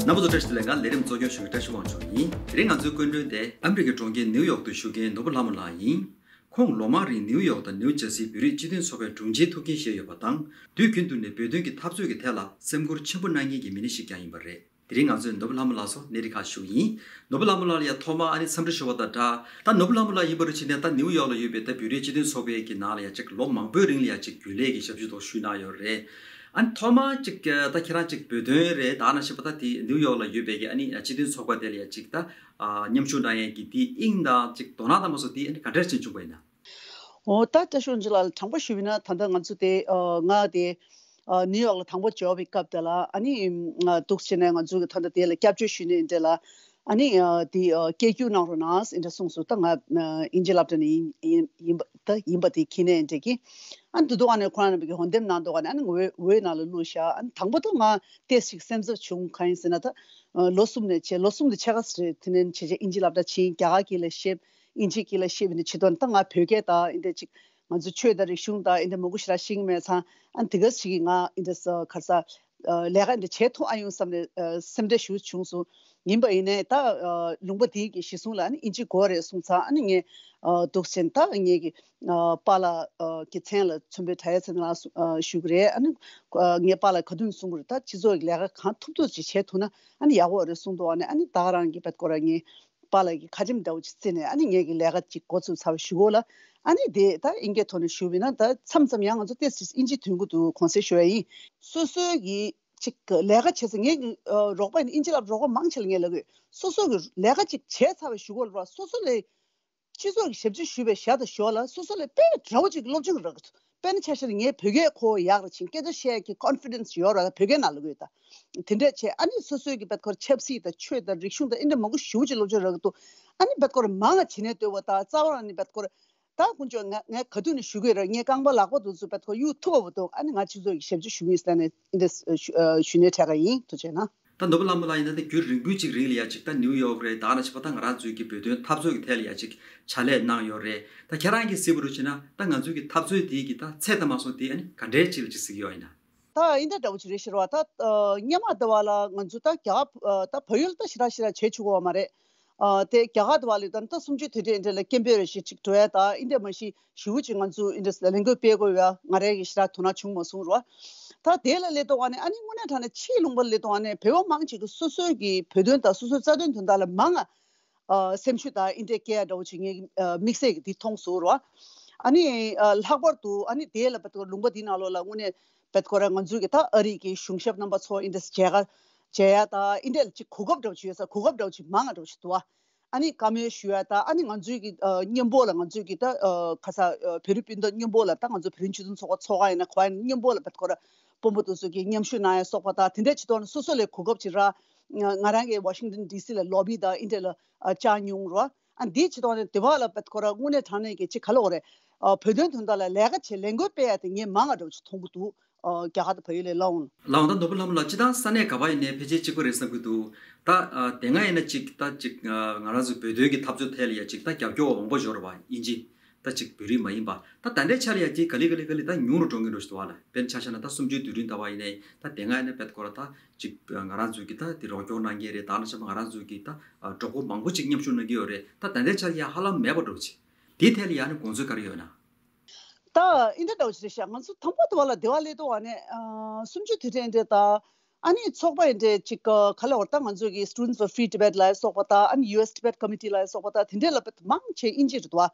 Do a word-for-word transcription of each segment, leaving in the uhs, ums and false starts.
རྣམ་པ་ཚོ་བཀྲ་ཤིས་བདེ་ལེགས། ང་ལས་རིམ་གཙོ་སྐྱོང་ཞུ་མཁན་བཀྲ་ཤིས་དབང་ཕྱུག་ཡིན། དེ་རིང་ང་ཚོའི་སྐུ་མགྲོན་དེ་ཨ་མི་རི་ཀའི་གྲོང་ཁྱེར་ནིའུ་ཡོག་ཏུ་བཞུགས་མཁན་ནོར་བུ་ལྷ་མོ་ལགས་ཡིན། ཁོང་ལོ་མང་རིང་ནིའུ་ཡོག་དང་ནིའུ་ཇར་སིའི་བོད་རིགས་སྤྱི་མཐུན་ཚོགས་པའི་དྲུང་ཆེའི་ཐུགས་འགན་བཞེས་ཡོད་པ་དང་། དུས་རྒྱུན་དུ་ནས་བོད་དོན་གྱི་འཐབ་རྩོད་ཀྱི་ཐད་ལ་སེམས་ཁུར་ཆེན་པོ་གནང་མཁན་གྱི་མི་སྣ་ཞིག་ཀྱང་ཡིན་པ་རེད། དེ་རིང་ང་ཚོས་ནོར་བུ་ལྷ་མོ་ལགས་སུ་གནས་རིམ་ཁག་ཞུ་གི་ཡིན། ནོར་བུ་ལྷ་མོ་ལགས་ལ་ཡང་ཐོག་མར་ཨ་ནི་འཚམས་འདྲི་ཞུ་བ་དང་སྦྲགས། ད་ནོར་བུ་ལྷ་མོ་ལགས་ཡིན་པ་རུ་ཕྱིན་ནས་ད་ནིའུ་ཡོག་ལ་ཡོད་པའི་ད་བོད་རིགས་སྤྱི་མཐུན་ཚོགས་པའི་གི་ནང་ལ་ཡང་ཅིག་ལོ་མང་པོའི་རིང་ལ་ཡང་ཅིག་རྒྱུན་ལས་ཀྱི་ཞབས་ཞུ་ཐོག་ཞུས་གནང་ཡོད་རེད། ཨ་ནི་ཐོག་མར་ཅིག་ད་ཁྱེད་རང་ཅིག་བོད་དོན་རེད། ད་ནང་བཞིན་པ་ད་དེ་ནིའུ་ཡོག་ལ་ཡོད་པའི་གི་ཨ་ནི་སྤྱི་མཐུན་ཚོགས་པ་དེ་ལ་ཡང་ཅིག་ད་མཉམ་ཞུགས་གནང་ཡས་ཀྱི་དེའི་དབྱིངས་དང་ཅིག་དོ་སྣང་དང་མ་སོགས་དེ་ཨ་ནི་ག་འདྲ་ཞིག་བྱུང་པ་ཡིན་ན། འོ་ད་བཀྲ་ཤིས་དབང་ཕྱུག་ལགས་ལ་དྲང་པོ་ཞུས་པ་ཡིན་ན། ད་ལྟ་ང་ཚོ་དེ་ཨ་ང་དེ་ཨ་ནིའུ་ཡོག་ལ་དང་པོ་འབྱོར་བའི་སྐབས་དེ་ལ་ཨ་ནི་ང་འདུག་བྱས་ནས་ང་ཚོ་གི་ད་ལྟ་དེ་ལ་སྐྱབས་བཅོལ་ཞུས་ནས་འདྲ་ལ་ཨ་ནི་ཨ་དེ་ཨ་སྐད་སྒྱུར་གནང་རོགས་གནང་ཟེར་འདྲ་གསུངས་སོང་། ད་ང་ཨ་དབྱིན་ཇི་སློབ་གྲྭ་ནས་ཡིན་ཡིན་ཡིན་པ་ད་ཡིན་པ་དེ་ཁྱེད་ནས་འདྲ་གི་ཨ་ནི་དེ་དུས་ཨ་ནི་ཁོ་རང་རྣམ་པ་གི་འོས་འདེམས་གནང་འདུག་ཨ་ནི་ཨ་ནི་འོས་འོས་ནང་ལ་བླུགས་ཤག་ཨ་ནི་དང་པོ་ད་ང་ཏོག་ཙམ་ཞིག་སེམས་འཚབ་བྱུང་། གང་ཡིན་ཟེར་ན་ད་ཨ་ལོ་གསུམ་ནས་བྱས་ལོ་གསུམ་དེ་ཕྱེད་ཀ་ཙམ་རེད། དེ་ནས་བྱས་བྱས་དབྱིན་ཇི་སློབ་གྲྭ་ཕྱིན། རྒྱ་གར་སྐད་ལ་ཤེས། དབྱིན་ཇིའི་སྐད་ལ་ཤེས་པ་ནི་ཆེད་དོན་ད་ང་བོད་སྐད་དང་འདི་འདྲ་ཅིག་ང་ཚོ་ཆོས་དང་རིག་གཞུང་དང་འདི་འདྲ་མང་པོ་ཞེ་དྲག་ཤེས་ཀྱི་མེད་ཙང་ཨ་ནི་དེ་ག་ཞིག་གིས་ང་འདི་འདྲ་ས་ག་རེ་ཟ་ལས་ཀ་འདི་འདྲ་བྱེད་ཐུབ་ཨ་ཡོང་བསམ་ནས་སེམས་ཁྲལ་ཞེ་པོ་བྱུང་སོང་། ཡིན་པ་ཡིན་ནའི་ད་ལུང་པ་འདི་གི་གཞི་བཟུང་ལ་ཨ་ནི་དབྱིན་ཇི་དགོས་རེད་གསུངས་ཙང་ཨ་ནི་ངས་འདུག་སེ་ད་ངེད་ཀྱི་པཱ་ལགས་ཀྱི་མཚན་ལ་མཚོན་དཔེ་དྲ་ཡ་ཚེ་རིང་ལགས་ཞུ་གི་རེད། ཨ་ནི་ངས་པཱ་ལགས་ག་དུས་གསུང་གི་རེད། ད་སྤྱི་ཚོགས་ཀྱི་ལས་ཀ་གང་ཐུབ་ཐུབ་ཅིག་བྱེད་ཐུབ་ན་ཨ་ནི་ཡག་པོ་རེད་གསུངས་འདུག་ཨ་ནི་ཨ་ནི་ད་ག་རང་གི་བེད་ཀོ་ར་ངས་པཱ་ལགས་ཀྱི་ཁ་ཆེམས་འདྲ་བོ་ཅིག་བརྩིས་ནས་ཨ་ནི་ངེད་ཀྱི་ལས་ཀ་ཅིག་འགོ་ཚུགས་ཚར་བ་ཞུ་གོ་ལ། ཨ་ནི་དེ་ད་ཨིན་སྐད་ཐོག་ནས་ཞུ་བ་ཡིན་ན་ད་མཚམས་མཚམས་ཡང་ང་ཚོ་ཏོག་ཙམ་ཨིན་ཇི་འདོན་གྱི་འདུག་གོང་གསལ་ཞུ་ཡ་ཡིན། སོ་སོའི་གི་ཅིག་ལས་ཀ་བྱེད་ས་ངེད་ཀྱི་རོགས་པ་ཡིན་ན་ཨིན་ཇི་ལ་རོགས་པ་མང་ཆེ་ལ་ངས་ལབ་གི་ཡོད། སོ་སོ་གི་ལས་ཀ་ཅིག་བྱས་ཚར་བ་ཞུ་གོ་ལ་ར་སོ་སོ་ལས་སྤྱི་ཚོགས་ཀྱི་ཞབས་ཕྱི་ཞུས་པའི་ཞག་དང་ཞོར་ལ་སོ་སོ་ལ་དཔེ་འདྲ་བོ་ཅིག་སློབ་སྦྱོང་རག་གི་འདུག་དཔེར་ན་ཆ་བཞག་ན་ངས་བོད་སྐད་ཁོ་ཡག་ར་ཕྱིན་སྐད་ཆ་བཤད་ཀྱི་ཀོན་ཕི་ཌེན་སི་ཡོད་ར་བོད་སྐད་ནང་ལ་དགོས་ད། དེ་འདྲས་བྱས་ཨ་ནི་སོ་སོའི་གི་བེད་ཀོ་ར་ཆབ་སྲིད་དང་ཆོས་དང་རིག་གཞུང་དང་ཨེ་འདྲ་མང་པོ་ཞེ་པོ་ཅིག་སློབ་སྦྱོང་རག་གི་འདུག་ཨ་ནི་བེད་ཀོ་ར་མང་ང་བྱེད་ནས་སྡོད་པ་ད་རྩ་བ་རང་ནི་བེད་ཀོ་ར་ད་དཀོན་མཆོག་ང་ངས་ག་དུས་ནས་ཞུ་གི་ར་ངས་རྐང་པ་ལག་པ་དེ་ཚོ་བེད་ཀོ་ར་གཡུག་ཐུབ་པ་འདུག་ཨ་ནི་ང་སྤྱི་ཚོགས་ཀྱི་ཞབས་ཕྱི་ཞུ་གི་ཡིན་ཟེར་ནས་ཨེ་འདྲ་ཞུ་ཨ་ཞུ་ནས་འཕྲད་ཀ་ཡིན། ཐུགས་རྗེ་གནང་། ད་ནོར་བུ་ལྷ་མོ་ལགས་ཡིན་ན་ད་རྒྱུན་རིང་པོའི་ཅིག་རིང་ལ་ཡ་ཅིག་ད་ནིའུ་ཡོག་རེད། ད་ནང་བཞིན་པ་ད་ང་རང་ཚོའི་གི་བོད་དོན་འཐབ་རྩོད་ཀྱི་ཐད་ལ་ཡ་ཅིག་ཕྱག་ལས་གནང་ཡོད་རེད། ད་ཁྱེད་རང་གིས་གཟིགས་པ་རུ་ཕྱིན་ན་ད་ང་ཚོའི་གི་འཐབ་རྩོད་དེའི་གི་ད་ཚད་དང་མ་སོང་དེ་ཨ་ནི་ག་འདྲའི་ཅིག་ལ་ཅིག་གཟིགས་ཡོད་ཡིན་ན། ད་ཨིན་ད་འདྲ་བོ་ཅིག་རེད་ཤེར་བ་ད་སྔོན་མ་ད་བ་ལ་ང་ཚོ་ད་རྒྱ་གར་ད་བལ་ཡུལ་ད་ཞེ་དྲག་ཞེ་དྲག་བྱེད་ཆོག་གི་ཡོད་མ་རེད། ཨ་དེ་རྒྱ་གར་དུ་བ་ལི་དང་ད་གསུམ་བཅུའི་དུས་དྲན་འདྲ་ལ་སྐད་འབོད་རེ་ཞིག་ཅིག་འགྲོ་ཡ་ད་ཨིན་འདྲ་མ་གཞི་ཞི་བོ་ཅིག་ང་ཚོ་ཨིན་འདྲ་ལས་འགུལ་སྤེལ་དགོས་ཡ་ང་རང་གི་ཞེ་དྲག་དོ་སྣང་བྱུང་མ་སོང་རོ། ད་དེ་ལ་སླེབས་དུས་ཨ་ནི་ཨ་ནི་དངོས་གནས་དྲང་གནས་ཕྱིའི་ལུང་པ་ལ་སླེབས་དུས་ཨ་ནི་བོད་པ་མང་ཆེ་གི་སོ་སོའི་གི་བོད་དོན་དང་སོ་སོའི་རྩ་དོན་དོན་དག་ལ་མང་ང་ཨ་སེམས་ཤུགས་དང་ཨིན་འདྲ་སྐྱེ་ཡ་འདྲ་བོ་ཅིག་ངས་ཨ་དམིགས་བསལ་གི་འདི་མཐོང་སོང་རོ། ཨ་ནི་ཨ་ལྷག་པར་དུ་ཨ་ནི་དེ་ལ་བད་ལུང་པ་འདི་ནང་ལོགས་ལ་དངོས་གནས་བད་ཁོ་ར་ང་ཚོའི་གི་ད་ཨ་རི་གི་གཞུང་ཞབས་རྣམ་པ་ཚོ་ཨིན་འདྲ་མཇལ་ཁ་མཇལ་ཡ་ད་ཨིན་འདྲ་ལ་ཅིག་གོ་སྐབས་འདྲ་བོ་ཅིག་ཡོད་ས་གོ་སྐབས་འདྲ་བོ་ཅིག་མང་ང་འདྲ་བོ་ཅིག་འདུག་ཨ། ཨ་ནི་བཀའ་མོལ་ཞུ་ཡ་ད་ཨ་ནི་ང་ཚོའི་གི་ཨ་མཉམ་པོ་ལ་ང་ཚོའི་གི་ད་ཨ་ཁ་ས་ཨ་བོད་རིགས་སྤུན་ཟླ་མཉམ་པོ་ལ་ད་ང་ཚོ་བོད་རིགས་སྤྱི་མཐུན་ཚོགས་པ་ཚོགས་ཁང་ཡིན་ན་གོ་ཡ་ཡིན་ན་མཉམ་པོ་ལ་བད་ཁོ་ར་དཔོན་པོ་དེ་ཚོ་གི་མཉམ་ཞུགས་གནང་ཡ་སོགས་པ་ད་དེ་འདྲ་ཅིག་ཐོག་ནས་སོ་སོ་ལ་གོ་སྐབས་ཅིག་རག་ང་རང་གི་ཝ་ཤིང་ཏོན་ཌི་སི་ལ་ལོ་བི་ད་ཨིན་འདྲ་ལ་ཨ་བཅར་མྱོང་རོ། ཨ་འདིའི་ཆེད་དུ་ནས་དེ་བ་ལ་བད་ཁོ་ར་དངོས་གནས་དྲང་གནས་ཀྱི་ཅིག་ག་ལ་འོ་རེད། ཨ་བོད་དོན་དོན་དག་ལ་ལས་ཀ་བྱེད་ལས་འགུལ་སྤེལ་ཡ་དེ་ངས་མང་ང་འདྲ་བོ་ཅིག་མཐོང་གི་འདུག་ཨ་རྒྱ་གར་དང་བལ་ཡུལ་ལ་ལའོ། ལའོ་ད་ནོར་བུ་ལྷ་མོ་ལགས་སྤྱིར་བཏང་ས་གནས་ག་བ་ཡིན་ནའི་ཕལ་ཆེར་གཅིག་པ་རེད་བསམ་གྱི་འདུག་ད་ཨ་དེ་སྔ་ཡིན་ན་ཅིག་ད་ཅིག་ཨ་ང་རང་ཚོའི་བོད་དོན་གྱི་འཐབ་རྩོད་ཐད་ལ་ཡ་ཅིག་ད་རྒྱབ་སྐྱོར་བ་མང་པོ་ཡོད་རེད་བ་ཡིན་གཅིག་ད་ཅིག་བོད་རིགས་མ་ཡིན་པ་ད་ད་ལྟའི་ཆར་ཡ་ཅིག་ག་ལེ་ག་ལེ་ག་ལེ་ད་ཉུང་རུ་འགྲོ་གི་འགྲོ་ཞིག་འདུག་བ་ལ་དཔེར་ན་ཆ་བཞག་ན་ད་གསུམ་བཅུའི་དུས་དྲན་ད་བ་ཡིན་ནའི་ད་དེ་སྔ་ཡིན་ན་བད་ཁོ་ར་ད་ཅིག་ང་རང་ཚོའི་གི་ད་དེ་རོགས་སྐྱོར་གནང་མཁན་རེད། ད་ནང་བཞིན་པ་ང་རང་ཚོའི་གི་ད་གྲོགས་པོ་མང་པོ་ཅིག་མཉམ་ཞུགས་གནང་གི་ཡོད་རེད། ད་ད་ལྟའི་ཆར་ཡ་ཧ་ལམ་མེད་པ་འགྲོ་ཅིག་དེའི་ཐད་ལ་ཡ་ནི་དགོངས་ཚུལ་ག་རེ་ཡོད་ན། ད་ཨིན་ད་འདྲ་བོ་ཞིག་རེད་ཤག་ང་ཚོ་དང་པོ་དུ་བ་ལ་དེ་བ་སླེབས་དུས་ཨ་ནི་ཨ་གསུམ་བཅུའི་དུས་དྲན་འདྲ་ད་ཨ་ནི་ཚོགས་པ་ཡིན་འདྲ་ཅིག་ག་ལ་བར་ད་ང་ཚོའི་གི་Students for Free Tibet ལ་སོགས་པ་ད་ཨ་ནི་ཡུ་ཨེས་ཊི་བེཊ་ཀོ་མི་ཊི་ལ་སོགས་པ་ད་དེ་འདྲ་ལ་དཔེ་མང་ཆེ་ཨིན་ཇི་རེད་འདུག་བ།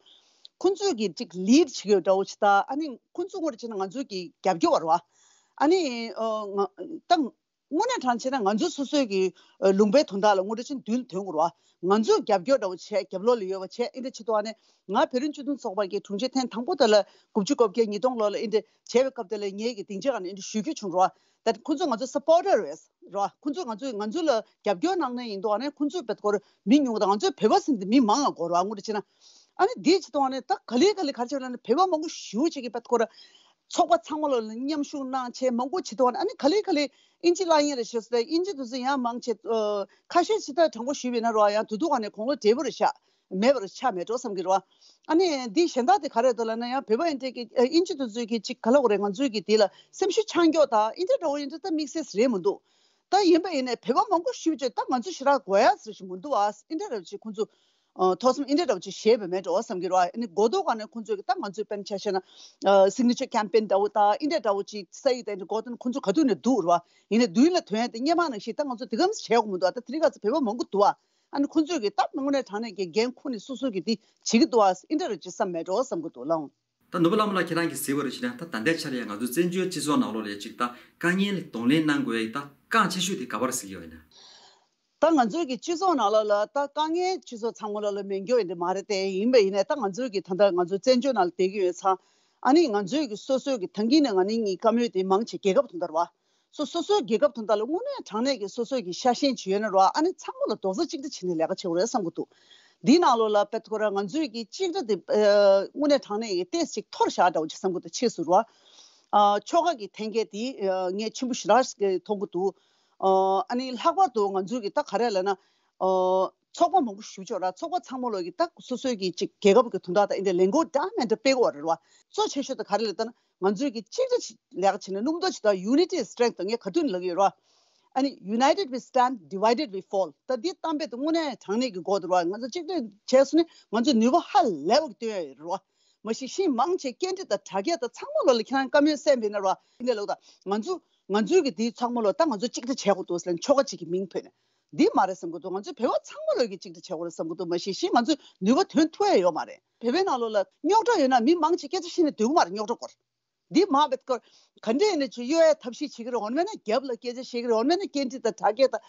ཁོང་ཚོས་གི་ཅིག་ལིཌ་བྱེད་ཀྱི་ཡོད་འདྲ་བོ་ཅིག་ད་ཨ་ནི་ཁོང་ཚོ་ངོ་རེ་བྱས་ན་ང་ཚོའི་གི་རྒྱབ་སྐྱོར་བ་རེད་བ། ཨ་ནི་ཨ་ང་ད་དངོས་གནས་དྲང་བྱས་ན་ང་ཚོ་སོ་སོའི་གི་ཨ་ལུང་པའི་དོན་དག་ལ་དངོས་འབྲེལ་ཆེན་མདུན་ཐོན་དགོས་རེད་བ། ང་ཚོས་རྒྱབ་སྐྱོར་འདྲ་བོ་བྱས་རྒྱབ་ལོགས་ལ་ཡོད་པ་བྱས་ཨེ་འདྲ་ཆེད་དུ་ཨ་ནི་ང་བོད་རིགས་སྤྱི་མཐུན་ཚོགས་པ་གི་དྲུང་ཆེ་ཐེངས་དང་པོ་དེ་ལ་དགུ་བཅུ་གོ་བརྒྱད་ཉིས་སྟོང་ལོ་ལ་ཨེ་འདྲ་བྱས་པའི་སྐབས་དེ་ལ་ངེད་ཀྱི་སྡིངས་ཆ་སྒང་ནས་ཨེ་འདྲ་ཞུ་རྒྱུ་བྱུང་རེད་བ། ད་ཁོང་ཚོ་ང་ཚོ་སབ་པོར་ཊར་རེད་རེད་བ། ཁོང་ཚོ་ང་ཚོ་ང་ཚོ་ལ་རྒྱབ་སྐྱོར་གནང་མཁན་ཡིན་དུས་ཨ་ནི་ཁོང་ཚོའི་བེད་ཁོ་ར་མི་ཉུང་དང་ང་ཚོའི་བོད་པ་ཟེར་དེ་མི་མང་ང་དགོས་རེད་བ་དངོས་འབྲེལ་བྱས་ན། ཨ་ནི་དེའི་ཆེད་དུ་ཨ་ནི་ད་ག་ལེ་ག་ལེ་ག་རེ་བྱས་ལབ་ན་བོད་པ་མང་པོ་ཞེ་པོ་ཅིག་གིས་བེད་ཁོ་ར་ཚོགས་པ་ཚང་མ་ལོ་ལ་མཉམ་ཞུགས་གནང་བྱས་མང་པོ་བྱེད་དུས་ཨ་ནི་ག་ལེ་ག་ལེ་ཨིན་ཇི་བཀླག་མཁན་རེ་བྱས་སོང་། ད་ཨིན་ཇི་དེ་ཚོ་ཡང་མང་ཆེ་ཨ་ཁ་ཤས་ཅིག་ད་དྲང་པོ་ཞུས་པ་ཡིན་ན་རོ་ཡང་དེ་དུས་ཨ་ནི་དགུང་ལོ་བགྲེས་པོ་རེད་ཤག་མེད་པ་རེད་ཆགས་མེད་འགྲོ་བསམ་གྱི་རེད་བ། ཨ་ནི་འདི་གཞན་དག་དེ་ག་རེ་འདུག་ལབ་ན་ཡང་བོད་པ་ཨིན་ཇི་གི་ཨ་ཨིན་ཇི་དེ་ཚོས་གི་ཅིག་ག་ལབ་དགོས་རེད། ང་ཚོའི་གི་དེ་ལ་སེམས་ཤུགས་ཆག་མགྱོགས་དང་ཨིན་ཇི་འདྲ་བོ་ཡིན་ད་ད་དམིགས་བསལ་རེད་མི་འདུག་ད་ཡིན་པ་ཡིན་ནའི་བོད་པ་མང་པོ་ཞིག་བྱས་ད་ང་ཚོ་ཞེ་དྲག་དགོས་ཡ་ཟེར་ཞིག་མི་འདུག་ཨ། ཨིན་དྲ་རབ་ཅིག་ཁོང་ཚོ་ཐོག་མཚམས་ཨིན་དྲ་རབ་ཅིག་བཞེས་པ་མེད་འགྲོ་བསམ་གྱི་རེད་བ། ཨ་ནི་འགོ་ཐོག་ག་ནས་ཁོང་ཚོས་ཀྱི་ད་ང་ཚོའི་དཔེར་ན་ཆ་བཞག་ན་signature campaign འདྲ་བོ་ད་ཨིན་དྲ་འདྲ་བོ་ཅིག་ས་ཡིག་དེ་འདྲ་འགོ་ཐོག་ནས་ཁོང་ཚོ་ག་དུས་ནས་འདུག་རེད་བ། ཡིན་ནའི་མདུན་ལ་ཐོན་ཡ་དེ་སྔོན་མ་ནང་བཞིན་ད་ང་ཚོ་དེ་ག་ཙམ་བྱས་དགོས་མི་འདུག་ཨ། ད་དེ་རིང་ཁ་སང་བོད་པ་མང་པོ་འདུག་ཨ། ཨ་ནི་ཁོང་ཚོས་ཀྱི་ད་དངོས་གནས་དྲང་གནས་ཀྱི་འགན་ཁུར་ནས་སོ་སོ་གི་དེ་བྱེད་ཀྱི་འདུག་ཨ། ཨིན་དྲ་རབ་ཅིག་བསམ་མེད་འགྲོ་བསམ་གྱི་འདུག་ལགས། ད་ནོར་བུ་ལྷ་མོ་ལགས་ཁྱེད་རང་གིས་གཟིགས་པ་རེད་བྱས་ན་ད་ད་ལྟའི་ཆར་ཡང་ང་ཚོ་བཙན་བྱོལ་སྤྱི་ཚོགས་ནང་ལོགས་ལ་ཡ་ཅིག་ད་དཀའ་ངལ་གདོང་ལེན་གནང་དགོས་ཡ་ད་རྐང་ཆེ་ཤོས་དེ་ག་པར་གཟིགས་ཡོད་ན། ད་ང་ཚོའི་གི་སྤྱི་ཚོགས་ནང་ལོགས་ལ་ད་དཀའ་ངལ་སྤྱི་ཚོགས་ཚང་མ་ལོགས་ལ་མེད་རྒྱུ་ཡིན་དེ་མ་རེད་དེ། ཡིན་པ་ཡིན་ནའི་ད་ང་ཚོའི་གི་ད་ལྟ་ང་ཚོ་བཙན་བྱོལ་ནང་ལ་བསྡད་ཀྱི་ཡོད་ཙང་། ཨ་ནི་ང་ཚོའི་གི་སོ་སོའི་གི་ད་གིན་ནས་ང་ནི་ངའི་བཀའ་མོལ་དེ་མང་ཆེ་རྒྱལ་ཁབ་དོན་དག་རེད་བ། སོ་སོ་སོའི་རྒྱལ་ཁབ་དོན་དག་ལ་དངོས་གནས་དྲང་གནས་ཀྱི་སོ་སོའི་གི་ཤ་ཞེན་བྱེད་ཡོད་ན་རོ། ཨ་ནི་ཚང་མ་ལ་རྡོག་རྩ་གཅིག་སྒྲིལ་བྱས་ནས་ལས་ཀ་བྱེད་དགོས་རེད་བསམ་གྱི་འདུག་འདིའི་ནང་ལོགས་ལ་དཔེ་ཁོ་རང་ང་ཚོའི་གི་གཅིག་སྒྲིལ་དེ་དངོས་གནས་དྲང་གནས་ཀྱི་ཏོག་ཙམ་ཅིག་འཐོར་བཞག་འདྲ་བོ་ཅིག་བསམ་གྱི་འདུག་ཕྱིས་སུ་རོ། ཨ་ཆོལ་ཁ་གི་འཐེན་འཁྱེར་དེ་ངས་ཆེན་པོ་ཞེ་དྲག་ཅིག་མཐོང་གི་འདུག་ཨ་ནི་ལྷག་པར་དུ་ང་ཚོའི་གི་ད་ག་རེ་ལབ་ན། ཚོགས་པ་མང་པོ་ཞིག་ཡོད་ར། ཚོགས་པ་ཚང་མ་ལོགས་ཀྱི་ད་སོ་སོའི་གི་ཅིག་རྒྱལ་ཁབ་ཀྱི་དོན་དག་དང་ཨེ་འདྲ་ལས་འགུལ་འདྲ་མི་འདྲ་སྤེལ་གི་ཡོད་རེད་བ། གཙོ་ཆེ་ཤོས་དེ་ག་རེ་ལབ་ན་ང་ཚོའི་གི་གཅིག་སྒྲིལ་ལས་ཀ་བྱེད་ན་སྣུམ་དོ་ཇི་ལྟར་unity is strength ངས་ག་དུས་ནས་ལབ་ཀྱི་ཡོད་རེད་བ། ཨ་ནི་united we stand, divided we fall ད་འདི་གཏམ་དཔེ་དེ་དངོས་གནས་དྲང་གནས་ཀྱི་གོ་དེ་རེད་བ། ང་ཚོ་གཅིག་སྒྲིལ་བྱས་སོང་ནས་ང་ཚོ་ནུས་པ་ཧ་ལས་པ་སྟོན་ཡ་ཡོད་རེད་བ། མ་གཞི་ཤིང་མང་ཆེ་སྐད་འདྲི་དང་དྲ་རྒྱ་དང་ཚང་མ་ལོགས་ལ་ཁྱེད་རང་བཀའ་མོལ་གསན་པ་ཡིན་ན་རེད་བ། འདི་ལོག་ད་ང་ཚོ་ང་ཚོའི་གི་དེའི་ཚང་མ་ལོགས་ད་ང་ཚོ་གཅིག་སྒྲིལ་བྱེད་དགོས་འདུག་ཟེར་ནས་ཆོལ་ཁ་གཅིག་གི་མིང་བོས་ནས། འདི་མ་རེད་བསམ་གི་འདུག་ང་ཚོའི་བོད་པ་ཚང་མ་ལོགས་ཀྱི་གཅིག་སྒྲིལ་བྱེད་དགོས་རེད་བསམ་གི་འདུག་མ་གཞི་ཤིང་ང་ཚོས་ནུས་པ་ཐོན་ཐུབ་ཡ་ཡོད་མ་རེད། བོད་པའི་ནང་ལོགས་ལ་རྙོག་དྲ་ཡོད་ན་མི་མང་ཆེ་སྐད་ཆ་བཤད་ནས་སྡོད་གི་མ་རེད། རྙོག་དྲ་སྐོར། འདི་མ་བེད་ཀར་ག་འདྲས་ཡིན་ན་ཅིག་གཡོ་ཡ་ཐབས་ཤེས་བྱེད་ཀྱི་རེད། འོ་ན་མེད་ན་རྒྱབ་ལ་སྐད་ཆ་བཤད་ཀྱི་རེད། འོ་ན་མེད་ན་སྐད་འདྲི་དང་དྲ་རྒྱ་དང་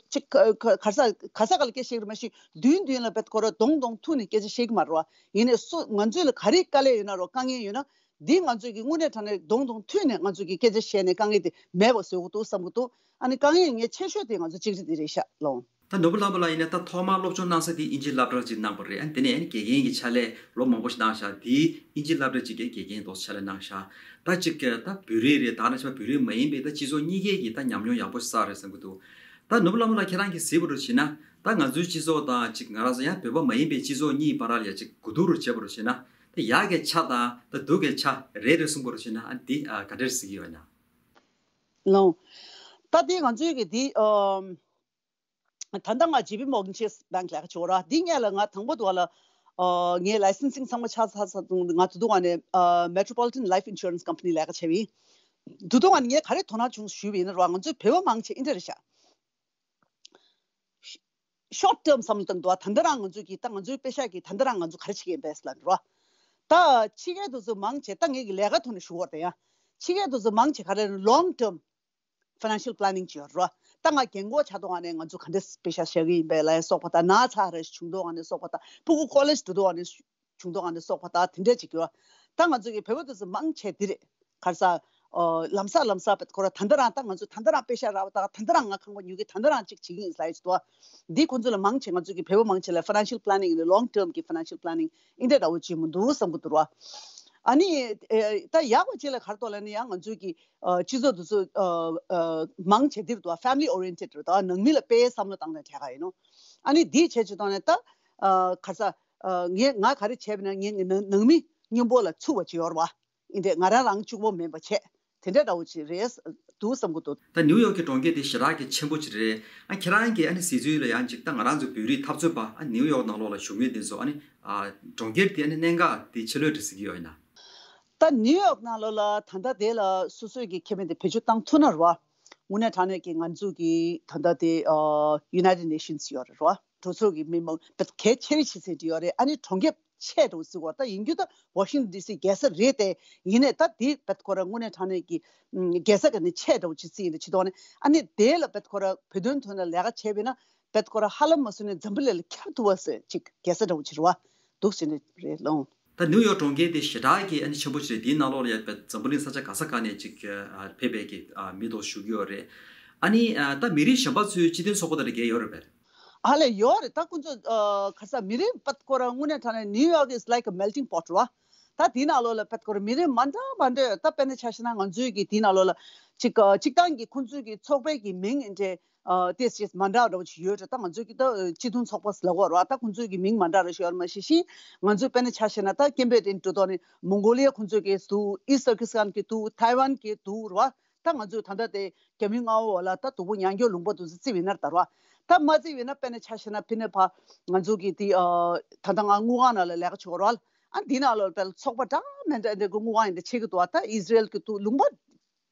ཅིག་ག་ས་ག་ལ་སྐད་བཤད་ཀྱི་རེད། མ་གཞི་མདུན་མདུན་ལ་བེད་ཀར་གདོང་གདོང་ཐུག་ནས་སྐད་ཆ་བཤད་ཀྱི་མ་རེད་བ། ཡིན་ནའི་སུ་ང་ཚོ་ལ་ག་རེ་དཀའ་ལས་ཡོད་ན་རོ་དཀའ་ངལ་ཡོད་ན། འདི་ང་ཚོས་ཀྱི་དངོས་གནས་དྲང་གནས་གདོང་གདོང་ཐུག་ནས་ང་ཚོས་ཀྱི་སྐད་ཆ་བཤད་ནས་དཀའ་ངལ་དེ་མེད་པ་བཟོ་དགོས་འདུག་བསམ་གྱི་འདུག་ཨ་ནི་དཀའ་ངལ་ངས་ཆེ་ཤོས་དེ་ང་ཚོ་གཅིག་སྒྲིལ་དེ་རེད་ཤག་ལོང་། ད་ནོར་བུ་ལྷ་མོ་ལགས་ཡིན་ན་ད་ཐོག་མར་སློབ་སྦྱོང་གནང་ས་དེ་དབྱིན་ཇིའི་སློབ་གྲྭར་ཅིག་གནང་བ་རེད། ཨ་ནི་དེ་ནས་ཨ་ནི་དགེ་རྒན་གྱི་ཕྱག་ལས་ལོ་མང་པོ་ཞིག་གནང་ཤག་དེའི་དབྱིན་ཇིའི་སློབ་གྲྭ་ཅིག་གི་དགེ་རྒན་ཏོག་ཙམ་ཕྱག་ལས་གནང་ཤག་ད་ཅིག་ད་བོད་རིགས་རེད། ད་ནང་བཞིན་བོད་རིགས་མ་ཡིན་པའི་ད་སྤྱི་ཚོགས་གཉིས་ཀའི་གི་ད་ཉམས་མྱོང་ཡག་པོ་ཞིག་བསགས་རེད་བསམ་གྱི་འདུག་ད་ནོར་བུ་ལྷ་མོ་ལགས་ཁྱེད་རང་གིས་གཟིགས་པ་རུ་བྱས་ན་ད་ང་ཚོའི་སྤྱི་ཚོགས་དང་ཅིག་ང་རང་ཚོ་ཡང་བོད་པ་མ་ཡིན་པའི་སྤྱི་ཚོགས་གཉིས་བར་ལ་ཡ་ཅིག་གོ་བསྡུར་རུ་བྱས་པ་རུ་བྱས་ན། ད་ཡག་གི་ཆ་དང་ད་སྡུག་གི་ཆ་རེ་རེ་གསུང་དགོས་རུ་བྱས་ན་ཨ་འདི་ཨ་ག་འདྲར་གཟིགས་ཀྱི་ཡོད་ན། ལོང་། ད་འདི་ང་ཚོའི་གི་འདི་ཨམ། ད་ལྟ་ང་ཇེ་པི་མོར་གན་ཆེས་བྷེང་ལས་ཀ་བྱེད་ར། འདི་སྔོན་ལ་ང་དང་པོ་དུ་བ་ལ་ཨ་ངའི་ལའི་སན་སིང་ཚང་མ་ཆགས་ཚར་ཚར་དུས་ང་དུ་དུ་བ་ནས་ཨ་Metropolitan Life Insurance Company ལས་ཀ་བྱས་པ་ཡིན། དུ་དུ་བ་ནས་ངས་ག་རེ་དོ་སྣང་བྱུང་ཞུས་པ་ཡིན་ན་ར། ང་ཚོའི་བོད་པ་མང་ཆེ་ཨིན་དྲ་རེད་ཤག་ཤོར་ཊརམ་བསམ་བློ་བཏང་འདུག་ད་ལྟ་རང་ང་ཚོས་ཀྱི་ད་ང་ཚོའི་པེ་ཤག་གི་ད་ལྟ་རང་ང་ཚོ་ག་རེ་བྱེད་ཀྱི་ཡིན་པས་ལབ་འགྲོ། ད་ཕྱི་རྒྱལ་དུ་ཚོ་མང་ཆེ་ད་ངེད་ཀྱི་ལས་ཀ་ཐོག་ནས་ཞུ་བར་ད་ཡང་ཕྱི་རྒྱལ་དུ་ཚོ་མང་ཆེ་ག་རེ་long term financial planning ཅིག་ཡོད་རོ། ད་ང་རྒན་གོག་ཆགས་དུས་ང་ནས་ང་ཚོ་ག་འདྲས་པེ་ཤག་བཞག་གི་ཡིན་པས་ལ་སོགས་པ་དང་ན་ཚ་རེ་བྱུང་དུས་ང་ནས་སོགས་པ་དང་ཕྲུ་གུ་ཀོ་ལེཇ་འགྲོ་དུས་ང་ནས་བྱུང་དུས་ང་ནས་སོགས་པ་དང་དེ་འདྲས་ཅིག་ཡོད། ད་ང་ཚོ་གི་བོད་པ་དུ་ཚོ་མང་ཆེ་འདི་རེད། ག་རེ་ཟ། ཨོ། ལམ་སང་ལམ་སང་བེད་ཁོ་ར་ད་ལྟ་རང་ད་ང་ཚོ་ད་ལྟ་རང་པེ་ཤག་རག་པ་དང་ད་ལྟ་རང་ང་ཁང་པ་ཉོ་གི་ད་ལྟ་རང་ཅིག་བྱེད་ཀྱི་ཡིན་ལབ་ཡོད་དོ། འདི་ཁོང་ཚོ་ལ་མང་ཆེ་ང་ཚོ་གི་བོད་པ་མང་ཆེ་ལ་ཕ་ནན་ཤལ་པ་ལ་ནིང་ལོང་ཊརམ་གི་ཕ་ནན་ཤལ་པ་ལ་ནིང་ཨིན་དེ་འདྲ་བོ་ཅིག་མི་འདུག་བསམ་གི་འདུག་ར། ཨ་ནི་ཨེ་ད་ཡག་པ་ཅིག་ལ་ག་རེ་འདུག་ལབ་ན་ཡང་ང་ཚོ་གི་ཨ་སྤྱི་ཚོགས་དེ་ཚོ་ཨ་ཨ་མང་ཆེ་འདིར་འདུག་ཕེ་མི་ལི་ཨོ་རི་ཡེན་ཊེཌ་རེད་དོ། ནང་མི་ལ་དཔེ་བསམ་བློ་བཏང་ནས་བྲལ་ག་ཡིན་ནོ། ཨ་ནི་འདི་བྱས་ཅིག་བཏང་ནས་ད་ཨ་ག་རེ་ཟ། ཨ་ངས་ང་ག་རེ་བྱས་པ་ན་ངས་ནང་མི་མཉམ་པོ་ལ་ཚུགས་པ་ཅིག་ཡོད་རེད་བ། ཨིན་དེ་ང་རང་རང་གཅིག་པོ་མིན་པ་བྱས། དེ་འདྲ་འདྲ་བོ་ཅིག་རེད་འདུག་བསམ་གི་འདུག་ད་ནིའུ་ཡོག་གི་གྲོང་ཁྱེར་དེ་ཞེ་དྲག་གི་ཆེན་པོ་ཅིག་རེད། ཨ་ཁྱེད་རང་གིས་ཨ་ནི་གཟིགས་ཚུལ་ལ་ཡང་ཅིག་ད་ང་རང་ཚོ་བོད་རིགས་འཐབ་རྩོད་པ་ཨ་ནིའུ་ཡོག་ནང་ལོགས་ལ་བཞུགས་མི་དེ་ཚོ་ཨ་ནི་ཨ་གྲོང་ཁྱེར་དེ་ཨ་ནི་གནད་འགག་དེ་ཆེ་ལོས་འདྲ་གཟིགས་ཀྱི་ཡོད་ཡིན་ན། ད་ནིའུ་ཡོག་ནང་ལོགས་ལ་ད་ལྟ་དེ་ལ་སོ་སོའི་གི་ཁེ་ཕན་དེ་བེད་སྤྱོད་བཏང་ཐུབ་ན་རེད་བ། དངོས་གནས་དྲང་གནས་ཀྱི་ང་ཚོ་གི་ད་ལྟ་དེ་ཨ་United Nations ཡོད་རེད་བ། གྲོས་ཚོགས་ཀྱི་མི་མང་གལ་ཆེ་རིགས་ཆེ་ཚད་དེ་ཡོད་རེད། ཨ་ནི་གྲོང་ཁྱེར་ཆེ་འགྲོ་ཟེར་བ་ད་ཡིན་རྒྱུ་ད་Washington D C རྒྱལ་ས་རེད་དེ། ཡིན་ནའི་ད་དེ་བེད་ཁོ་ར་དངོས་གནས་དྲང་གནས་ཀྱི་རྒྱལ་ས་ག་ནས་ཆེ་འགྲོ་ཅི་སྲིད་ཡིན་ད་ཅི་ཐོག་ནས་ཨ་ནི་དེ་ལ་བེད་ཁོ་ར་བོད་དོན་ཐོག་ནས་ལས་ཀ་བྱས་པས་ན་བེད་ཁོ་ར་ཧ་ལམ་མ་སོང་ནས་འཛམ་བུ་གླིང་ལ་ཁྱབ་ཐུབ་པ་སེ་ཅིག་རྒྱལ་ས་འགྲོ་ཅི་རུ་བ་འདུག་ཟེར་ནས་རེད་ལོང་། ད་ནིའུ་ཡོག་གྲོང་ཁྱེར་དེ་ཞེ་དྲག་གི་ཨ་ནི་ཆེན་པོ་ཞིག་རེད། དེའི་ནང་ལོགས་ལ་ཡ་བེད་འཛམ་བུ་གླིང་ས་ཆ་ག་ས་ག་ནས་ཅིག་ཕེབས་པའི་གི་མི་དོ་ཞུ་གི་ཡོད་རེད། ཨ་ནི་ད་མི་རིགས་གཞན་པ་ཚོའི་སྤྱི་མཐུན་ཚོགས་པ་དང་འབྲེལ་ཡོད་རེད་པས། ཨ་ལས་ཡོད་རེད། ད་ཁོང་ཚོ་ཨ་ག་ས་མི་རིགས་བེད་ཁོ་ར་དངོས་གནས་དྲང་གནས་New York is like a melting pot ར། ད་དེའི་ནང་ལོགས་ལ་བེད་ཁོ་ར་མི་རིགས་མ་འདྲ་མ་འདྲ་ཡོད། ད་དཔེར་ན་ཆ་བཞག་ན་ང་ཚོའི་གི་དེའི་ནང་ལོགས་ལ་ཅིག་ཨ་གཅིག་ཐང་གི་ཁོང་ཚོའི་གི་ཚོགས་པའི་གི་མིང་ཨེ་འདྲས་ཨ་ཏེས་ཅེས་མ་འདྲ་འདྲ་བོ་ཅིག་ཡོད་རེད། ད་ང་ཚོའི་གི་ད་སྤྱི་མཐུན་ཚོགས་པ་ལབ་དགོས་ར། ད་ཁོང་ཚོའི་གི་མིང་མ་འདྲ་ར་ཞིག་ཡོད་རེད། མ་གཞི་ཤིང་ང་ཚོའི་དཔེར་ན་ཆ་བཞག་ན་ད་ཀེམ་བོ་ཌི་ཡན་འགྲོ་ཐོག་ནས་མོང་གོ་ལི་ཡ་ཁོང་ཚོའི་གི་འདུག་ཨི་སི་ཊར་ཀི་སི་ཐན་གི་འདུག་ཐའེ་ཝན་གི་འདུག་ར། ད་ང་ཚོས་ད་ལྟ་དེ་རྒྱ་མིའི་མངའ་འོག་ལ་ད་སྡུག་པོ་མྱངས་མྱོང་ལུང་པ་དེ་ཚོ་བརྩིས་པ་ཡིན་ན་རེད་ད་ར། ད་མ་བརྩིས་པ་ཡིན་ན་དཔེར་ན་ཆ་བཞག་ན་ཕི་ནེ་ཕ་ང་ཚོ་གི་དེ་ཨ་ད་ལྟ་ང་དངུལ་ཁང་ནང་ལ་ལས་ཀ་བྱེད་ཀྱི་ཡོད་རེད་བ། ཨ་འདི་ནང་ལ་དཔེར་ཚོགས་པ་འདྲ་མི་འདྲ་འདི་གི་དངུལ་ཁང་ཡིན་འདི་ཕྱེ་གི་འདུག་བ། ད་ཨི་ཟི་རེལ་གི་འདུག་ལུང་པ་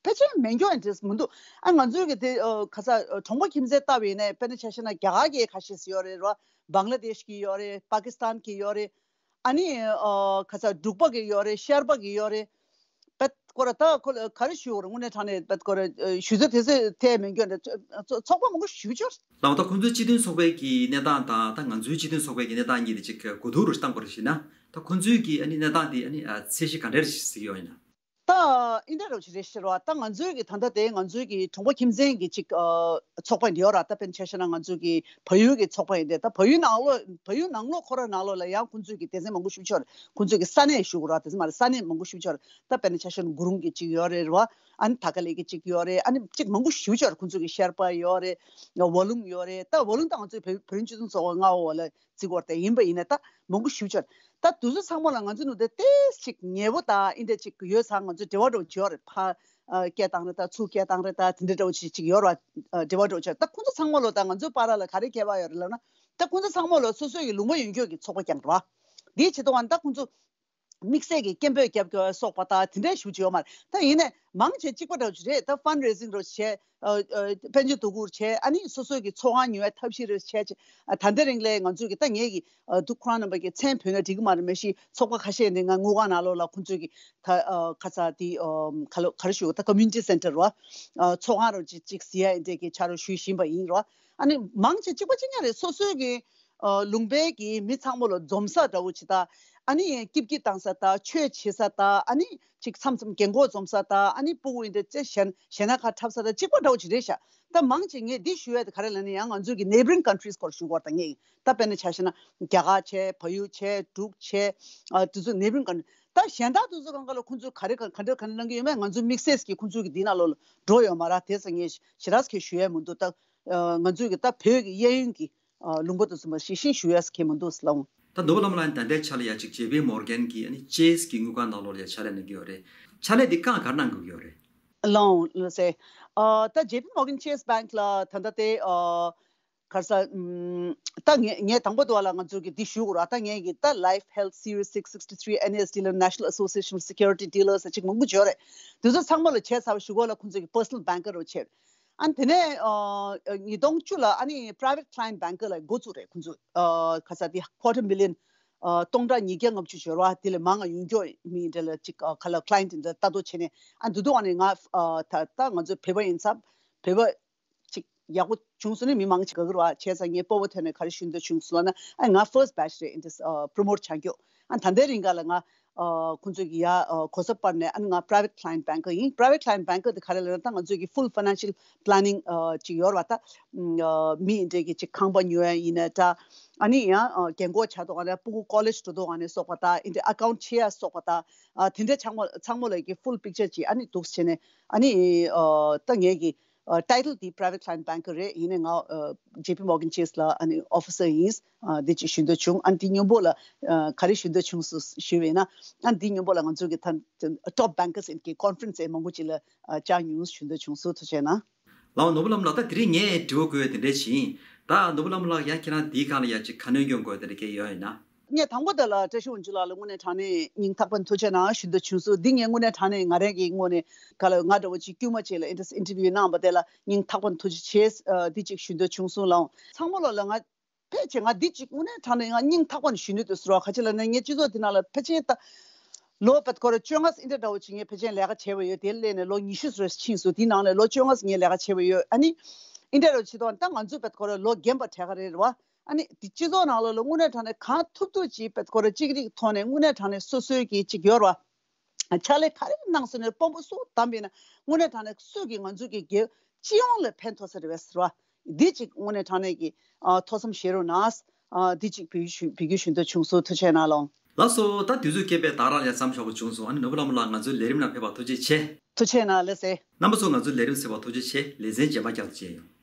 ཕལ་ཆེར་མེད་མཁན་འདྲ་མི་འདུག་ཨ་ང་ཚོའི་གི་དེ་ཨ་ག་ས་ཨ་གྲོང་པ་ཁྱིམ་མཚེས་ལྟ་བ་ཡིན་ན་དཔེར་ན་ཆ་བཞག་ན་རྒྱ་གར་གྱི་ཁ་ཤས་ཡོད་རེད་ར། བང་ལ་དེཤ་གི་ཡོད་རེད། པ་ཀི་སི་ཐན་གྱི་ཡོད་རེད། ཨ་ནི་ཨ་ག་ས་འབྲུག་པ་གི་ཡོད་རེད། ཤར་པ་གི་ཡོད་རེད། བེད་ཁོ་ར་ད་ཁོ་ལ་ག་རེ་ཞུ་དགོས་རེད། དངོས་གནས་དྲང་གནས་བེད་ཁོ་ར་ཨ་ཞུ་ཚོད་དེ་ཚོད་ཐད་མེད་མཁན་འདྲ། ཚོགས་པ་མང་པོ་ཞེ་པོ་ཅིག་ཡོད་རེད། ལགས་ད་ཁོང་ཚོའི་སྤྱི་མཐུན་ཚོགས་པའི་གི་གནས་སྟངས་དང་ད་ང་ཚོའི་སྤྱི་མཐུན་ཚོགས་པའི་གི་གནས་སྟངས་གཉིས་དེ་ཅིག་གོ་བསྡུར་རུ་བཏང་དགོས་རེད་ཞེ་ན། ད་ཁོང་ཚོའི་གི་ཨ་ནི་གནས་སྟངས་དེ་ཨ་ནི་ཨ་ཚད་གཞི་ག་འདྲ་རེད་ཟེར་གྱི་ཡོད་ཡིན་ན། ད་ཨིན་འདྲ་རོ་ཅིག་རེད་ཤེས་རོ། ད་ང་ཚོའི་གི་ད་ལྟ་དེ་ང་ཚོའི་གི་གྲོང་པ་ཁྱིམ་མཚེས་ཀྱི་ཅིག་ཨ་ཚོགས་པ་འདི་ཡོད་ར། ད་དཔེར་ན་ཆ་བཞག་ན་ང་ཚོའི་གི་བལ་ཡུལ་གྱི་ཚོགས་པ་ཡིན་ཏེ། ད་བལ་ཡུལ་ནང་ལོགས་བལ་ཡུལ་ནང་ལོགས་ཁོ་ར་ནང་ལོགས་ལ་ཡང་ཁོང་ཚོའི་གི་སྡེ་ཚན་མང་པོ་ཞེ་པོ་ཅིག་ཡོད་རེད། ཁོང་ཚོའི་གི་ས་གནས་ཞུ་དགོས་ར། དེ་ཚོ་མ་རེད། ས་གནས་མང་པོ་ཞེ་པོ་ཅིག་ཡོད་རེད། ད་དཔེར་ན་ཆ་བཞག་ན་གུ་རུང་གི་ཅིག་ཡོད་རེད་ར། ཨ་ནི་ཐ་ཀ་ལེ་གི་ཅིག་ཡོད་རེད། ཨ་ནི་ཅིག་མང་པོ་ཞེ་པོ་ཅིག་ཡོད་རེད། ཁོང་ཚོའི་གི་ཤར་པ་ཡོད་རེད། ཝ་ལུང་ཡོད་རེད། ད་ཝ་ལུང་ད་ང་ཚོའི་བོད་བོད་རིགས་སྤྱི་མཐུན་ཚོགས་པ་མངའ་འོག་ལ་བརྩི་བ་རེད། ཡིན་པ་ཡིན་ན་ད་མང་པོ་ཞེ་པོ་ཅིག་ཡོད་རེད། ད་དེ་ཚོ་ཚང་མ་ལ་ང་ཚོའི་ནང་དེ་ཏོག་ཙམ་ཅིག་ཉེ་པོ་དང་ཨིན་འདྲ་ཅིག་ཡོད་ཙང་ང་ཚོ་འབྲེལ་བ་འདྲ་བོ་ཅིག་ཡོད་རེད། ཕར་ཨ་སྐད་བཏང་རེད། ད་ཚུར་སྐད་བཏང་རེད། ད་དེ་འདྲ་འདྲ་བོ་ཅིག་ཅིག་ཡོད་རེད། ཨ་འབྲེལ་བ་འདྲ་བོ་ཅིག་ཡོད་རེད། ད་ཁོང་ཚོ་ཚང་མ་ལོ་ད་ང་ཚོའི་བར་ལ་ག་རེ་ཁྱད་པར་ཡོད་རེད་ལབ་ན། ད་ཁོང་ཚོ་ཚང་མ་ལོ་སོ་སོའི་གི་ལུང་པ་ཡོད་མཁན་གྱི་ཚོགས་པ་རྐྱང་རེད་བ། དེའི་ཆེད་དུ་བ་ད་ཁོང་ཚོ་དམིགས་བསལ་གྱི་སྐད་འབོད་རྒྱབ་དགོས་སོགས་པ་དང་དེ་འདྲའི་ཞུ་བྱེད་ཡོད་མ་རེད། ད་ཡིན་ནའི་མང་ཆེ་གཅིག་པ་འདྲ་བོ་ཅིག་རེད། ད་ཕན་རེ་ཟིང་འདྲ་བོ་བྱས། ཨ་ཨ་དཔལ་འབྱོར་དོ་ཁུར་བྱས། ཨ་ནི་སོ་སོའི་གི་ཚོགས་ཁང་ཉོ་བའི་ཐབས་ཤེས་རེ་བྱས་བྱས། ཨ་ད་ལྟའི་རིང་ལ་ང་ཚོའི་གི་ད་ངེད་ཀྱི་ཨ་འདུག་ཁོ་རང་རྣམ་པ་གི་མཚན་བོས་ན་འགྲིག་གི་མ་རེད། མ་གཞི་ཚོགས་པ་ཁ་ཤས་འདི་ང་དངུལ་ཁང་ནང་ལོགས་ལ་ཁོང་ཚོའི་གི་ད་ཨ་ཁ་ཚ་དེ་ཨ་ག་ལོ་ག་རེ་ཞུ་ད་ཀོ་མུ་ནི་ཊི་སེན་ཊར་རོ། ཨ་ཚོགས་ཁང་རོ་ཅིག་ཅིག་ཟེར་ཡ་འདྲ་གི་ཆ་རོ་ཞུས་བཞིན་པ་ཡིན་རོ། ཨ་ནི་མང་ཆེ་གཅིག་པ་གཅིག་རྐྱང་རེད། སོ་སོའི་གི་ཨ་ལུང་པའི་གི་མི་ཚང་མ་ལ་འཛོམས་ས་འདྲ་བོ་ཅིག་དང་། ཨ་ནི་སྐྱིད་སྐྱིད་བཏང་ས་དང་། ཆོས་བྱེད་ས་དང་། ཨ་ནི་ཅིག་མཚམས་མཚམས་རྒན་གོག་འཛོམས་ས་དང་། ཨ་ནི་སྤུ་གུ་ཡིན་འདྲ་ཅིག་གཞན་གཞན་ན་ཁ་འཁྲབ་ས་དང་གཅིག་པ་འདྲ་བོ་ཅིག་རེད་ཤག་ད་མང་ཆེ་ངས་འདི་ཞུ་ཡ་དེ་ག་རེ་ལབ་ན་ཡང་ང་ཚོའི་གི་ནེ་བྷ་རིང་ཀན་ཊི་རིས་སྐོར་ཞུ་དགོས་རེད། ད་ངས་ད་དཔེར་ན་ཆ་བཞག་ན་རྒྱ་གར་བྱས། བལ་ཡུལ་བྱས། འབྲུག་བྱས། ཨ་དེ་ཚོ་ནེ་བྷ་རིང་ཀན་ཊི་རི། ད་གཞན་དག་དེ་ཚོ་གང་ག་ལ་ཁོང་ཚོས་ག་རེ་ག་ག་འདྲ་ག་འདྲ་གནང་གི་ཡོད་མེད་ང་ཚོ་དམིགས་བསལ་གྱི་ཁོང་ཚོའི་གི་འདི་ནང་ལོགས་ལ་འགྲོ་ཡོད་མ་རེད། དེ་ཚོ་ངས་ཞེ་དྲག་གི་ཞུ་ཡ་མི་འདུག་ད་ཨ་ང་ཚོའི་གི་ད་བོད་ཀྱི་གཡས་གཡོན་གྱི་ཨ་ལུང་པ་དེ་ཚོ་མ་ཞིག་ཤིང་ཞུ་ཡས་ཁེ་མི་འདུག་ལགས། ད་ནོར་བུ་ལྷ་མོ་ལགས་ད་ལྟའི་ཆ་ལ་ཡ་གཅིག་ཇེ་པི་མོར་གན་གྱི་ཨ་ནི་ཅེས་ཀྱི་དངུལ་ཁང་ནང་ལོགས་ལ་ཡ་ཕྱག་ལས་གནང་གི་ཡོད་རེད། ཕྱག་ལས་འདི་གང་ག་རེ་གནང་དགོས་ཀྱི་ཡོད་རེད། ལགས་ལགས་སེ། ཨ་ད་ཇེ་པི་མོར་གན་ཅེས་བེང་ལ་ད་ལྟ་དེ་ཨ་ག་རེ་ཟ་ཨམ་ད་ངས་ངས་དང་པོ་དུ་བ་ལ་ང་ཚོ་གི་འདི་ཞུ་དགོས་ར། ད་ངས་གི་ད་Life Health Series six sixty three N A S D ལ་National Association of Security Dealers ཅིག་མང་པོ་ཡོད་རེད། དེ་ཚོ་ཚང་མ་ལ་བྱས་ཚར་བ་ཞུ་དགོས་ལ་ཁོང་ཚོ་གི་personal banker རུ་བྱས། ཨ་ནི་དེ་ནས་ཨ་ཉིས་སྟོང་བཅུ་ལ་ཨ་ནི་private client banker ལ་འགོ་བཙུགས་རེད། ཁོང་ཚོ་ཨ་ག་ས་དེ་quarter million ཨ་སྟོང་ཕྲག་ཉིས་བརྒྱ་ལྔ་བཅུ་ཞོར་བ་དེ་ལས་མང་ང་ཡོང་རྒྱུ་མི་འདྲ་ལ་ཅིག་ཨ་ག་ལ་client འདྲ་ལྟ་རྟོག་བྱས་ནས། ཨ་འདི་དུས་ཨ་ནི་ང་ཨ་ད་ད་ང་ཚོ་བོད་པ་ཡིན་ཙང་བོད་པ་ཅིག་ཡག་པོ་བྱུང་སོང་ནི་མི་མང་ཅིག་དགའ་གི་རེད་བ། བྱས་ཙང་ངས་སྤོབས་པ་ཐོན་ནས་ག་རེ་ཞུ་འདོད་བྱུང་སོང་ལབ་ན། ཨ་ང་first batch རེད་འདི་ཨ་promote བྱ་རྒྱུ། ཨ་ད་ལྟའི་རིང་ག་ལ་ང་ཨ་ཁོང་ཚོ་གི་ཡ་ཨ་གོ་ས་སྤར་ནས། ཨ་ནི་ང་private client banker ཡིན། Private client banker དེ་ག་རེ་ལབ་ན་ད་ང་ཚོ་གི་full financial planning ཨ་ཅིག་ཡོད་རེད་བ། ད་ཨ་མི་འདྲ་གི་ཅིག་ཁང་པ་ཉོ་ཡ་ཡིན་ན་འདྲ། ཨ་ནི་ཡང་ཨ་རྒན་གོག་ཆགས་དུས་ག་ནས་སྤུ་གུ་college འགྲོ་དུས་ག་ནས་སོགས་པ་དང་། ཨིན་དེ་account ཕྱེ་ཡ་སོགས་པ་དང་། ཨ་དེ་འདྲ་ཚང་མ་ཚང་མ་ལ་གི་full picture ཅིག་ཨ་ནི་འདུག་བྱས་ནས། ཨ་ནི་ཨ་ད་ངས་གི་ཨ་title དེ་private client banker རེད། ཡིན་ནའི་ང་ཨ་J P Morgan Chase ལ་ཨ་ནི་officer ཡིན། ཨ་འདི་ཅིག་ཞུ་འདོད་བྱུང་། ཨ་ནི་དེ་སྔོན་པོ་ལ་ཨ་ག་རེ་ཞུ་འདོད་བྱུང་སོང་ཞུས་པ་ཡིན་ན། ཨ་ནི་དེ་སྔོན་པོ་ལ་ང་ཚོ་གི་ད་top bankers ཨིན་གི་conference ཨེ་མང་པོ་ཅིག་ལ་ཨ་བཅར་མྱོང་། ཞུ་འདོད་བྱུང་སོང་། ཐུགས་རྗེ་གནང་། ལགས་ནོར་བུ་ལྷ་མོ་ལགས། ད་དེ་རིང་ངས་དྲི་བ་བཀོད་ཡ་དེ་འདྲས་ཤིག་ཡིན། ད་ནོར་བུ་ལྷ་མོ་ལགས་ཡང་ཁྱེད་རང་འདིའི་སྒང་ལ་ཡ་ཅིག་ཁ་སྣོན་སྐྱོན་དགོས་དེ་འདྲ་གལ་ཡོད་ཡིན་ན། ངས་དང་པོ་དེ་ལ་བཀྲ་ཤིས་དབང་ཕྱུག་ལགས་ལ་དངོས་གནས་དྲང་གནས་སྙིང་ཐག་པ་ནས་ཐུགས་རྗེ་གནང་ཞུ་འདོད་བྱུང་སོང་། འདི་ངས་དངོས་གནས་དྲང་གནས་ང་རང་གི་ངོས་ནས་ག་ལ་ང་འདྲ་བོ་ཅིག་དཀྱུས་མ་ཅིག་ལ་ཨིན་ཊར་ཨིན་ཊར་བིའུ་གནང་བ་དེ་ལ་སྙིང་ཐག་པ་ནས་ཐུགས་རྗེ་ཆེ། ཨ་འདི་ཅིག་ཞུ་འདོད་བྱུང་སོང་ལགས། ཚང་མ་ལོ་ལ་ང་ཕལ་ཆེར་ང་འདི་ཅིག་དངོས་གནས་དྲང་གནས་ང་སྙིང་ཐག་པ་ནས་ཞུ་ནུས་འདུག་ཟེར་བ། ག་ཅི་ལབ་ན་ངའི་སྤྱི་ཚོགས་འདི་ནང་ལ་ཕལ་ཆེར་ད་ལོ་བེད་ཁོ་ར་བཅོ་ལྔ་ཨིན་ཊར་འདྲ་བོ་ཅིག་ངས་ཕལ་ཆེར་ལས་ཀ་བྱས་པ་ཡོད། དེ་སླེབས་ནས་ལོ་ཉི་ཤུ་ཙམ་ཕྱིན་སོང་། དེའི་ནང་ལ་ལོ་བཅོ་ལྔ་ཙམ་ངས་ལས་ཀ་བྱས་པ་ཡོད། ཨ་ནི་ཨིན་ཊར་འདྲ་བོ་ཅིག་ད་ད་ང་ཚོ་བེད་ཁོ་ར་ལོ་རྒན་པ་གྲས་ཀ་རེད་རེད་བ། ཨ་ནི་དེ་སྤྱི་ཚོགས་ནང་ལོགས་ལ་དངོས་གནས་དྲང་གནས་གང་ཐུབ་ཐུབ་ཅིག་བེད་ཁོ་ར་ཅིག་རིགས་ཐོག་ནས་དངོས་གནས་དྲང་གནས་སོ་སོའི་གི་ཅིག་ཡོད་རེད་བ། ཕྱག་ལས་ག་རེ་གནང་སོང་ནས་དཔོན་པོ་སུ་བདམས་པ་ཡིན་ན་དངོས་གནས་དྲང་གནས་སུ་གིས་ང་ཚོ་གི་རྒྱལ་སྤྱི་ཡོངས་ལ་ཕན་ཐོགས་ས་རེད་བས་ཟེར་བ། འདི་གཅིག་དངོས་གནས་དྲང་གནས་ཀྱི་ཨ་ཐུགས་བསམ་བཞེས་རོགས་གནང་། ཨ་འདི་གཅིག་འབུལ་ཞུ་འབུལ་རྒྱུ་ཞུ་འདོད་བྱུང་སོང་། ཐུགས་རྗེ་གནང་ལགས། ལགས་སོ། ད་དུས་ཚོད་ཁྱད་པར་ད་རང་ལ་མཚམས་འཇོག་དགོས་བྱུང་སོང་། ཨ་ནི་ནོར་བུ་ལྷ་མོ་ལགས་ང་ཚོའི་ལས་རིམ་ནང་ཕེབས་པར་ཐུགས་རྗེ་ཆེ། ཐུགས་རྗེ་གནང་། ལགས་སེ། རྣམ་པ་ཚོ་ང་ཚོའི་ལས་རིམ་གཟིགས་པར་ཐུགས་རྗེ་ཆེ། ལེ་ཚན་རྗེས་མ་བསྐྱར་དུ་མཇལ་ཡོང་།